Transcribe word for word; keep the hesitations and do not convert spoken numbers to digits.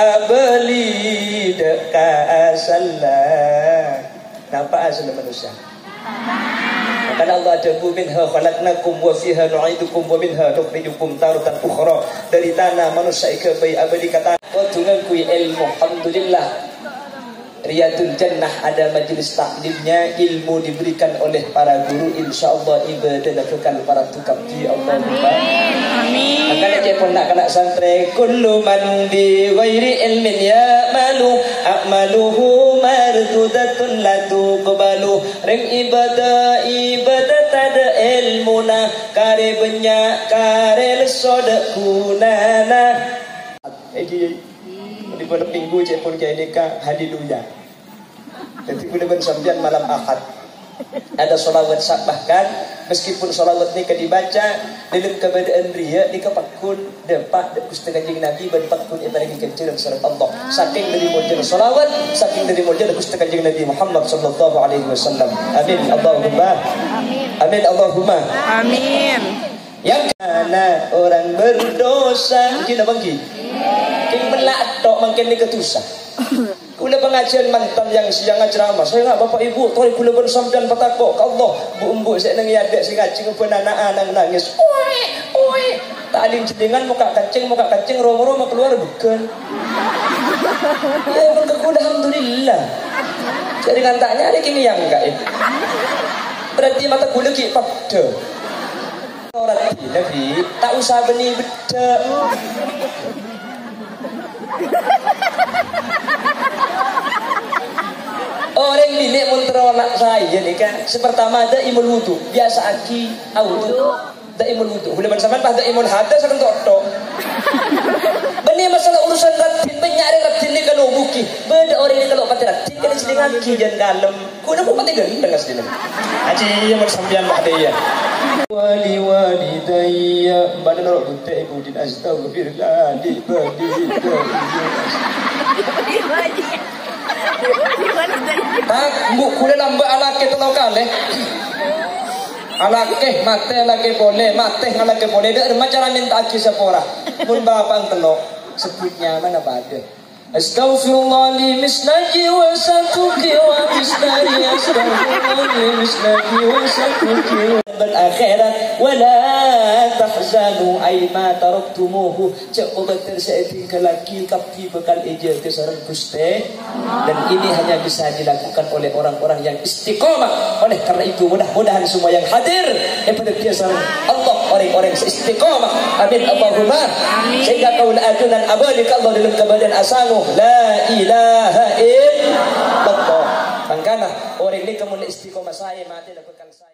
Abâli dâ' ka asalla. Napa asalla manossa? Makana Allah adhâbu, "Minha khalaqnakum wa fiha nu'idukum wa minha nukhrijukum taratan ukhra." Dâri tana manossa èghâbây abâli ka tana. Kodhu ngangghuy èlmo. Alhamdulillah. Riyadul Jannah ada majelis taklimnya, ilmu diberikan oleh para guru. Insyaallah ibadahna bhâkal parlo kabbhi. Allahumma. Amin. Makana ca'èpon na'-kana' santrè, "Kullu man bi ghairi ilmin ya'malu, a'maluhu mardudatun la tuqbalu." Rèng ibadah, ibadah tadâ' èlmona, karè bânnya', karè lesso dâ' ghunana. Èngghi, di bâlâ minggu ca'èpon ka'dinto, haleluya. Dhâddhi, kaulâ bân sampèyan malam Ahad ada sholawat sa-, bahkan meskipun sholawat nèka dibaca dâlem kabâdâ'ân rèya, nèka pagghun dâpa' dâ' Ghustè Kanjeng Nabi bân pagghun èparèngè ghânjhârân sareng Allah. Sakèng dâri moljâna sholawat, sakèng dâri moljâna Ghustè Kanjeng Nabi Muhammad sallallahu alaihi wasallam. Amin. Allahumma. Amin. Allahumma. Amin. Yang kana orang berdosa, èngghi napa èngghi? Kèng mella' tok mangkèn nèka dhusa. Kaulâ pangajiyân mantan yang siang acerama, "Saya nggak, Bapak Ibu, torè kaulâ bân sampèyan patako' ka Allah." Bu'-embu' sè neng è adâ' sè ngajhi ngobbhâ ana'-ana' nangès. Oi, oi. Ta' alim jennengngan mokka' kenceng, mokka' kenceng, ro-moro makalowar bhâghân. Ya, mangka kaulâ alhamdulillah. Jhâ' rèng ta' nyarè kèng yang kaè. Berarti mata kaulâ ghi' paddhâ. Ora dina, Bi, ta' osa bânnè beddhâ. Orèng binè' mon terro na' saè nèka, sè partama daimul wudu, biyasa'aghi awudu. Daimul wudu. Kaulâ bân sampèyan pas daimul hadas kan tok-tok. Bânnè masalah urusan raddhin, bânnya' orèng raddhin nèka lo' bugi. Bâdâ orèng nèka lo' patè raddhin, kan èsellingaghi jân kalem. Kaulâ pon patè ghândheng asdina. Aji, iyâ, mon sampèyan patè, iyâ. Wali walidayya, bâdâ noro' bute ibu din, astagfirullah, di, badi, di, di. Pak, bu, kaulâ lambâ' alakè tello kalè. Alakè, matè, alakè polè, matè, alakè polè. Dâ' remma cara mènta'aghi sapora. Mon bapa'na tello', sebbhut nyamana padâ. Astaghfirullah li mislaki wa satuki wa mislaki. Astaghfirullah li mislaki wa satuki wa bân akhèrat. Wa la tahzanu, ay ma taraktumuhu. Jhâ' kobâtèr sè ètinggalaghi, kabbhi bhâkal èjâgâ sareng Ghustè. Dan ini hanya bisa dilakukan oleh orang-orang yang istiqomah. Oleh karena itu, mudah-mudahan semua yang hadir èpadhâddhiyâ sareng Allah, orèng-orèng sè istiqomah. Amin, Allahumma. Amin. Sehingga kaulâ ajunan abâli ka Allah dâlem kabâdâ'ân asango, "La ilaha illallah." Mangkana, orèng nèka mon istiqomah saè, matèna bhâkal saè.